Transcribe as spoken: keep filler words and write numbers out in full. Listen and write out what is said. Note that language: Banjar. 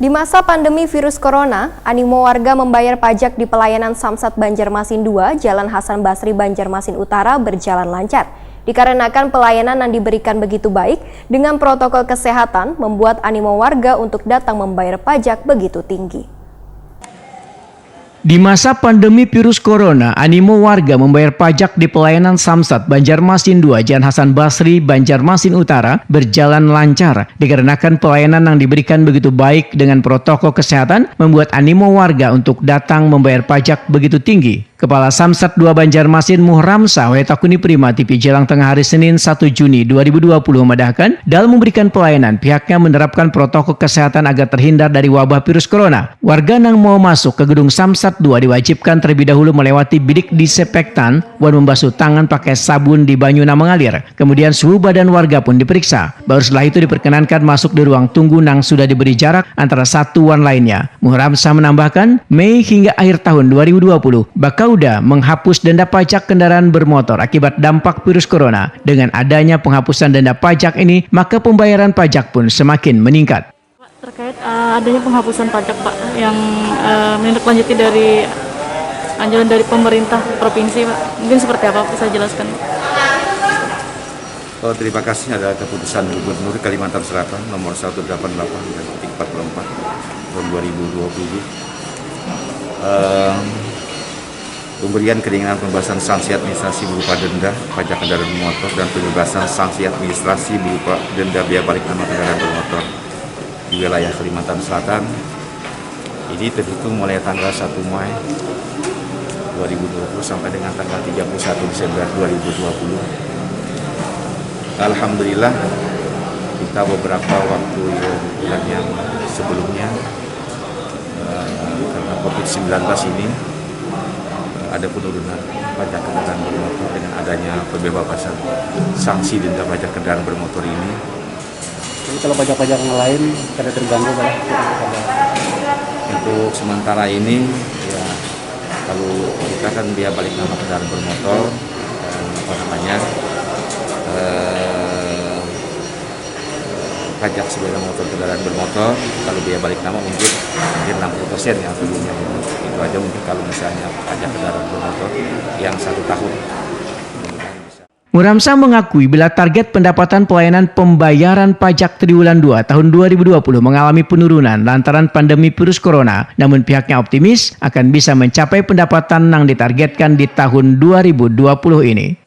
Di masa pandemi virus corona, animo warga membayar pajak di pelayanan Samsat Banjarmasin dua, Jalan Hasan Basri, Banjarmasin Utara berjalan lancar. Dikarenakan pelayanan yang diberikan begitu baik, dengan protokol kesehatan membuat animo warga untuk datang membayar pajak begitu tinggi. Di masa pandemi virus corona, animo warga membayar pajak di pelayanan Samsat Banjarmasin dua, Jalan Hasan Basri, Banjarmasin Utara berjalan lancar. Dikarenakan pelayanan yang diberikan begitu baik dengan protokol kesehatan, membuat animo warga untuk datang membayar pajak begitu tinggi. Kepala Samsat dua Banjarmasin Muhram Sah wayatakuni Prima T V Jelang Tengah hari Senin satu Juni dua ribu dua puluh madahkan, dalam memberikan pelayanan, pihaknya menerapkan protokol kesehatan agar terhindar dari wabah virus corona. Warga nang mau masuk ke gedung Samsat dua diwajibkan terlebih dahulu melewati bidik disinfektan wan membasuh tangan pakai sabun di banyu nang mengalir. Kemudian suhu badan warga pun diperiksa. Baru setelah itu diperkenankan masuk di ruang tunggu nang sudah diberi jarak antara satu wan lainnya. Muhram Sah menambahkan, Mei hingga akhir tahun dua ribu dua puluh, Bakauda menghapus denda pajak kendaraan bermotor akibat dampak virus corona. Dengan adanya penghapusan denda pajak ini, maka pembayaran pajak pun semakin meningkat. Terkait uh, adanya penghapusan pajak, Pak, yang uh, menindaklanjuti dari anjuran dari pemerintah provinsi, Pak, mungkin seperti apa, Pak, bisa jelaskan? Oh, terima kasih, ada keputusan Gubernur Kalimantan Selatan nomor seratus delapan puluh delapan dan titik empat puluh empat tahun dua ribu dua puluh. Em, pemberian keringanan pembebasan sanksi administrasi berupa denda pajak kendaraan bermotor dan pembebasan sanksi administrasi berupa denda biaya balik nama kendaraan bermotor di wilayah Kalimantan Selatan ini terhitung mulai tanggal satu Mei dua ribu dua puluh sampai dengan tanggal tiga puluh satu Desember dua ribu dua puluh. Alhamdulillah, kita beberapa waktu, bulan yang sebelumnya, eh, karena covid sembilan belas ini, eh, ada penurunan pajak kendaraan bermotor dengan adanya pembebasan sanksi denda pajak kendaraan bermotor ini. Jadi kalau pajak-pajak yang lain kada terganggu kah? Untuk sementara ini, ya, kalau kita kan biaya balik nama kendaraan bermotor, dan apa namanya, eh, pajak sepeda motor kendaraan bermotor, kalau biaya balik nama mungkin mungkin enam puluh persen yang sebelumnya itu. Itu aja mungkin kalau misalnya pajak kendaraan bermotor yang satu tahun. Muhram Sah mengakui bila target pendapatan pelayanan pembayaran pajak triwulan dua tahun dua ribu dua puluh mengalami penurunan lantaran pandemi virus corona, namun pihaknya optimis akan bisa mencapai pendapatan yang ditargetkan di tahun dua ribu dua puluh ini.